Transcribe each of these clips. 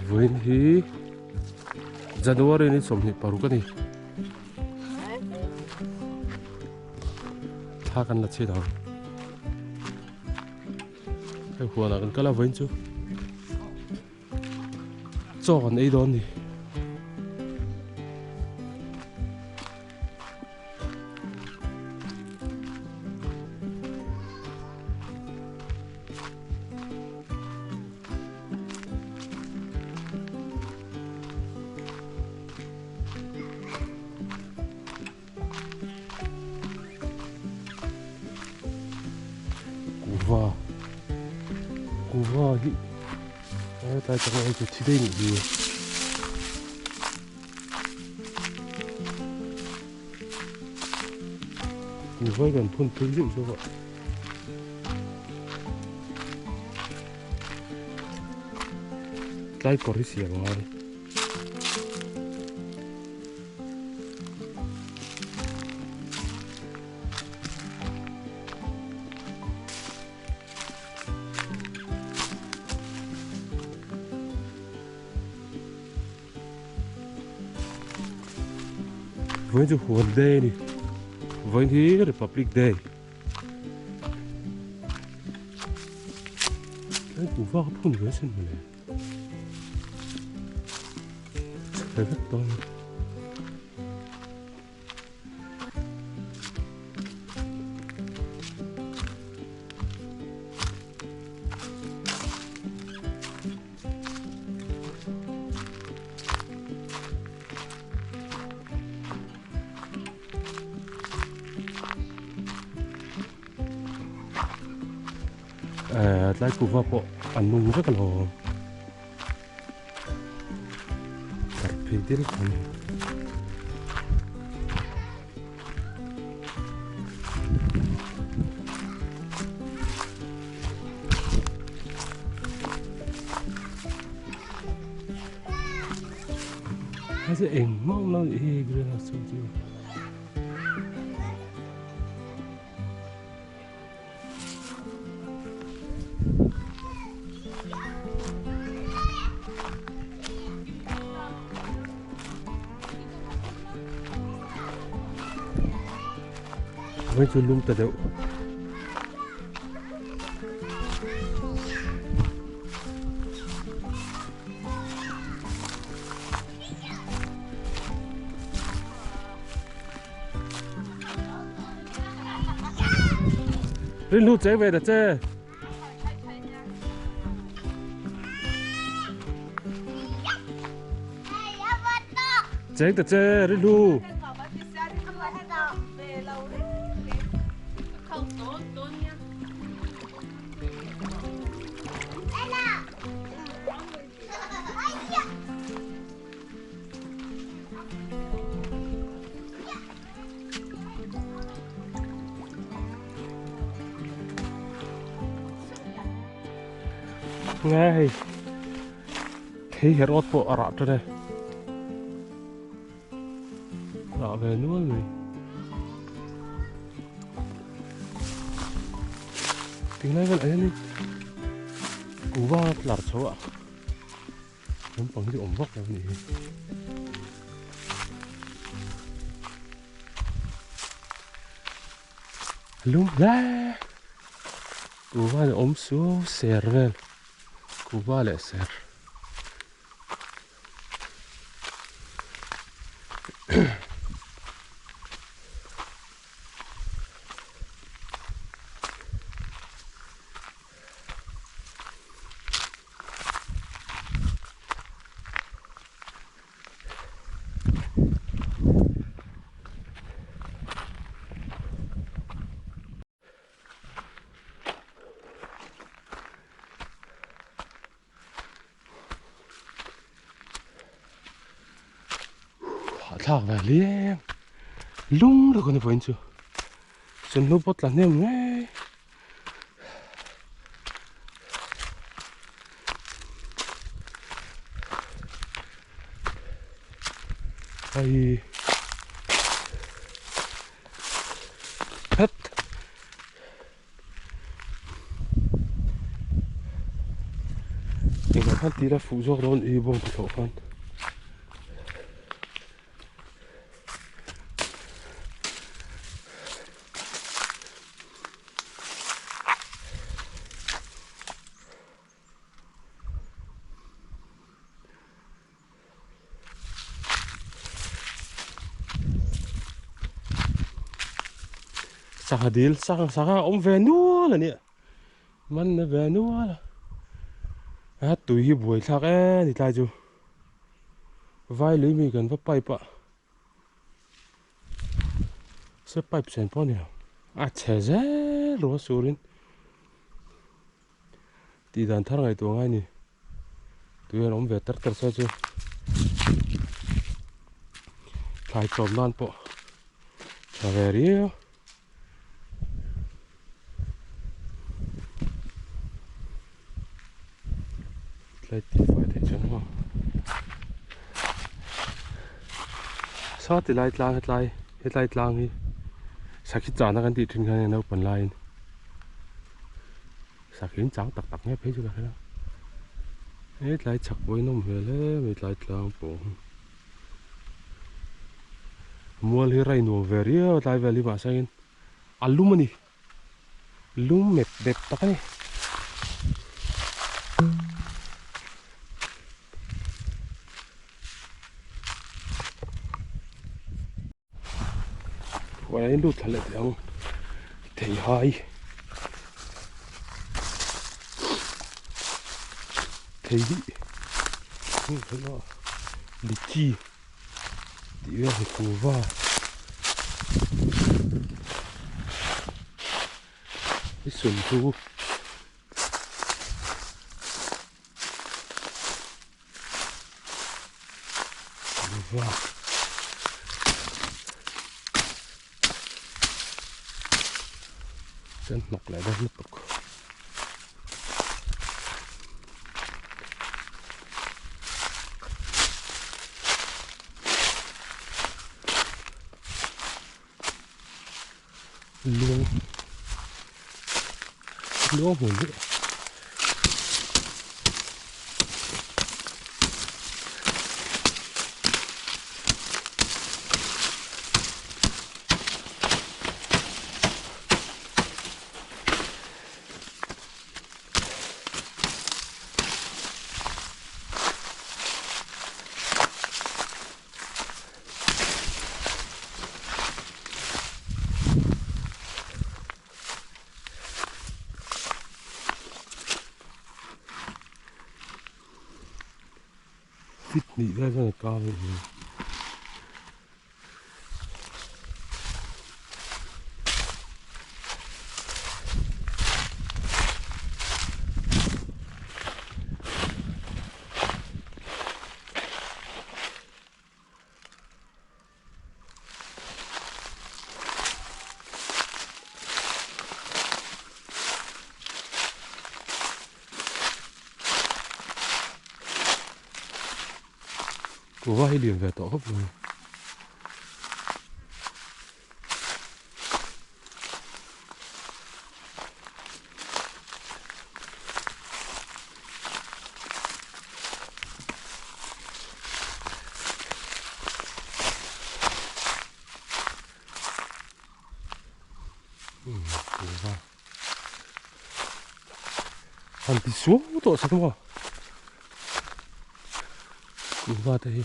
Vawiin hi January ni 26 a ni. Thla kan la chhin ang. Hei huanah kan kal a vawiin chu. Chaw kan ei dawn ni. Kuhva Kuhva hi hetlai tak ah hian chu thi daih nih hi. Kuhva hi kan phun phei zeuh zeuh a. Tlai kawr hi siam a ngai. Vawiin chu huan day a ni vawiin hi republic day tlai kuhva ka phun ve sin mawle. Chhe vek dawn. Eh, tlai kuhva pawh an nung vek alawm. Kar phei dil kha ni. Hei chu engmah awm lo nih hi greenhouse chhung chu. Mai chu lum ta deuh. Rin hlu cheng ve ta che. Cheng ta che rin hlu. Nge hei thei her awt pawh a rah tan e rah ve nual mai tinglai vel ah hian in kuhva tlar chho ah Naupang hi awm vak lo anih hi. Lum hle. Kuhva ni awm su ser vel. Kuhva leh ser. Hahthlak ve hle lung deuh kan ni vawiin chu chawhnu pawh tla hnem ngei. Hei het Engah khan tih ila fuh zawk dawn i bawng thlawh khan. Sangha dil sangha sangha a awm ve nual a nia man na ve nual a a tui hi buai thlak e ni tlai chu vai lui mi kan va pipe a se pipe chen pawh a ni lo a chhe zel rual surin. Tih dan thar ngaihtuah ngai ni. Tui an awm ve tar tar se chu thlai chawm nan pawh tha ve riau. Tlai tih fai theih chuan maw. Sa ti lai tlang hetlai hetlai tlang hi sakhi chahna kan tih thin kha nia naupang laiin. Sakhi in chang tak tak nge phei chu ka hre lo. He tlai chhak pawh hi nawm hmel hle mai tlai tlang pawh. Mual hi rai nuam ve riau a tlai vel hi mahse in a lum a ni. Lum mep mep tak a ni. Huan in lut thla leh teh ang thei hai thei hi litchi tih vel hi kuhva hi sumtu Chuan hnawk leh dawn lutuk. Luang luang hmun hi Fit hnih vel chuan a kang a ni. Kuhva hi lian ve tawh khawp mai. Han ti suau tawh se maw kuhva te hi.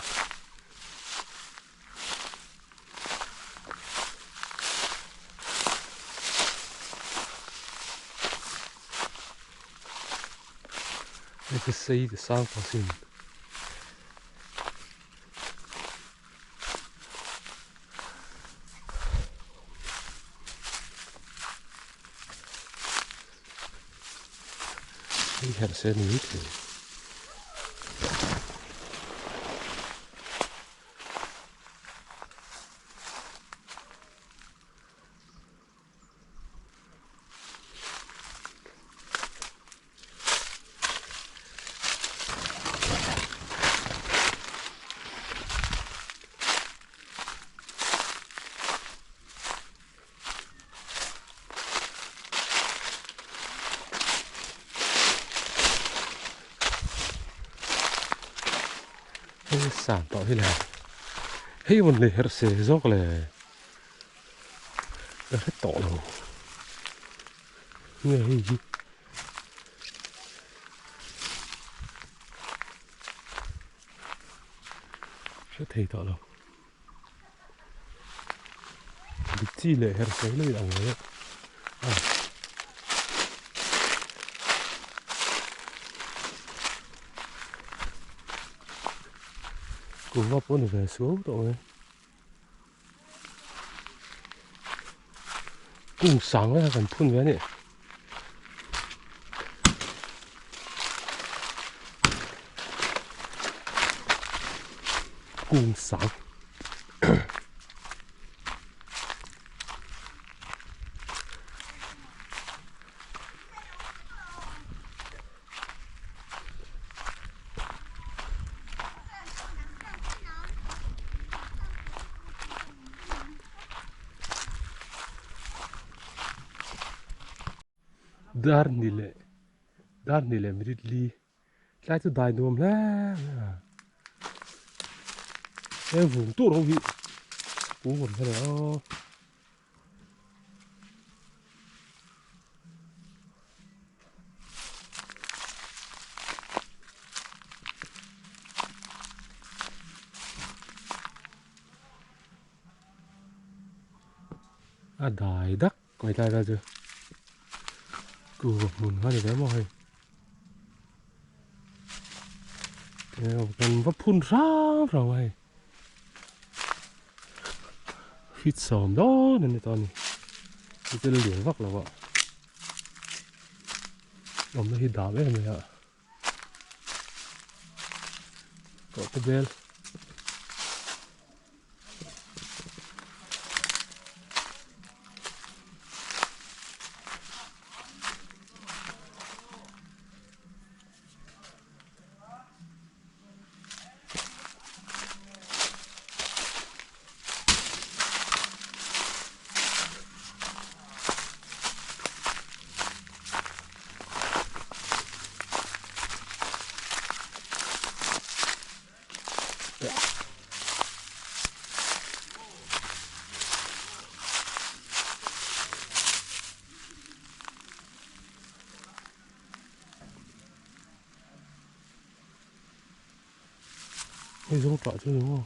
Hei hi sei te sang tawh sin. Hei herh se ni mai thei. Hei san tawh hi le hei rawn lei herh se zawk le ka hre tawh lo nge hei hi hre thei tawh lo dik chi leh herh se lui ang le a. Kuhva pawh a ni ve suau tawh mai. Kung sang lai kha kan phun ve a ni. Kung sang. Dar ni leh dar ni leh minute li tlai chu dai nuam hle mai a he vung tur ho hi kung awm hle aw. A dai dak mai tlai vel chu kuhva hmun kha ni ve maw hei kan va phun hrang hrang a hei. Feet sawm dawn a ni tawh a ni thil lian vak lo ah awmna hi dam em mai a tawh te bel. Hei zawng tah chu ni maw.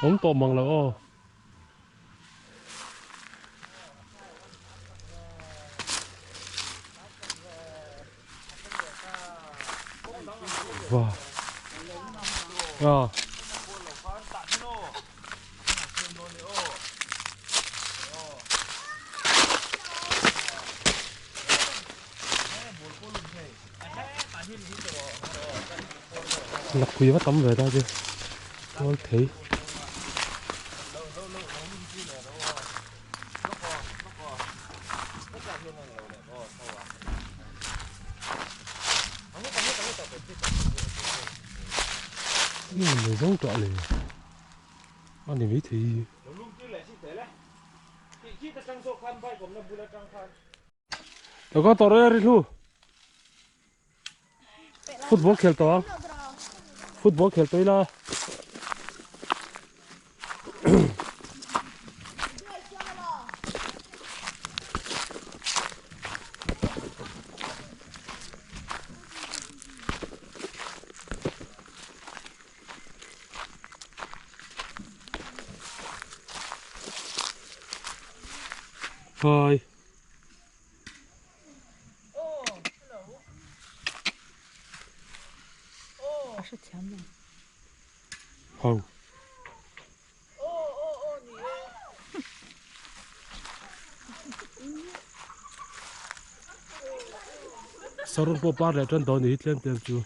Awm tawh mang lo aw. Wow. À. Lakpui va tam ve ta chu tual thei. Nge mai zawng tawh le a ni mai thei. Ka tawrh e ri hlu. Football khel tawh ang. Football khel tawh ila. Hi. Ho. Saron pawh par leh tan dawn ni hi tlem tlem chu.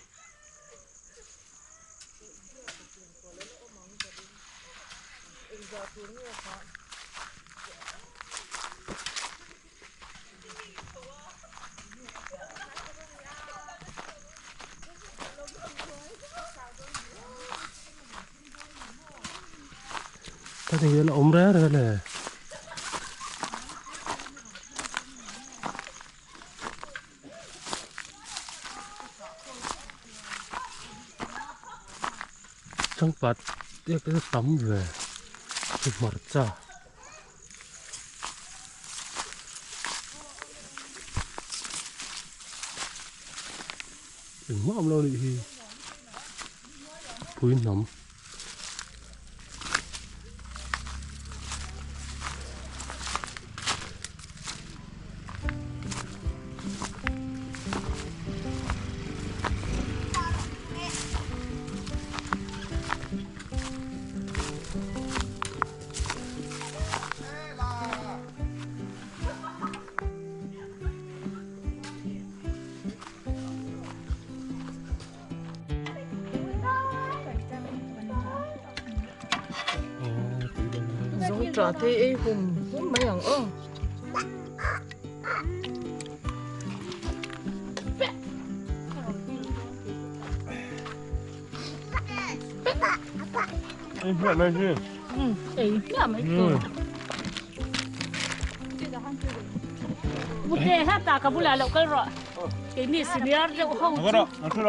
Ta thei hian a awm reng reng a le. Changpat te te tam ve hmarcha. Engmah awm lo anih hi pui hnam. Zawng tah te ei hum hum mai ang aw. Ei hmiah mai hi. Ei hmiah mai tur. Mute heta ka bulah loh kal rawh. Keini senior deuh ho chu.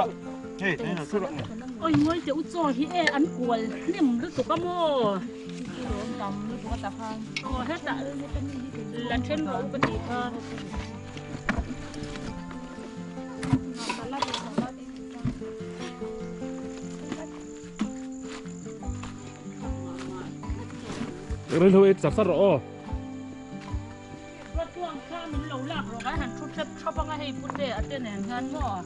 Oi ngawi teh u chaw hi e an kual hnem lutuk a maw. Aw hetah la then rawh u ka tih kha. Rilru ei char char rawh aw. Ruattuang kha min lo lak rawh kan han thu thep thap anga hei pute a te nen hian maw.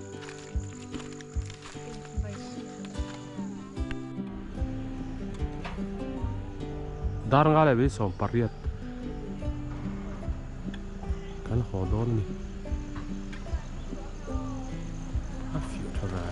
Dar nga leh vei 18 kan haw dawn a ni. A fiah tha ve.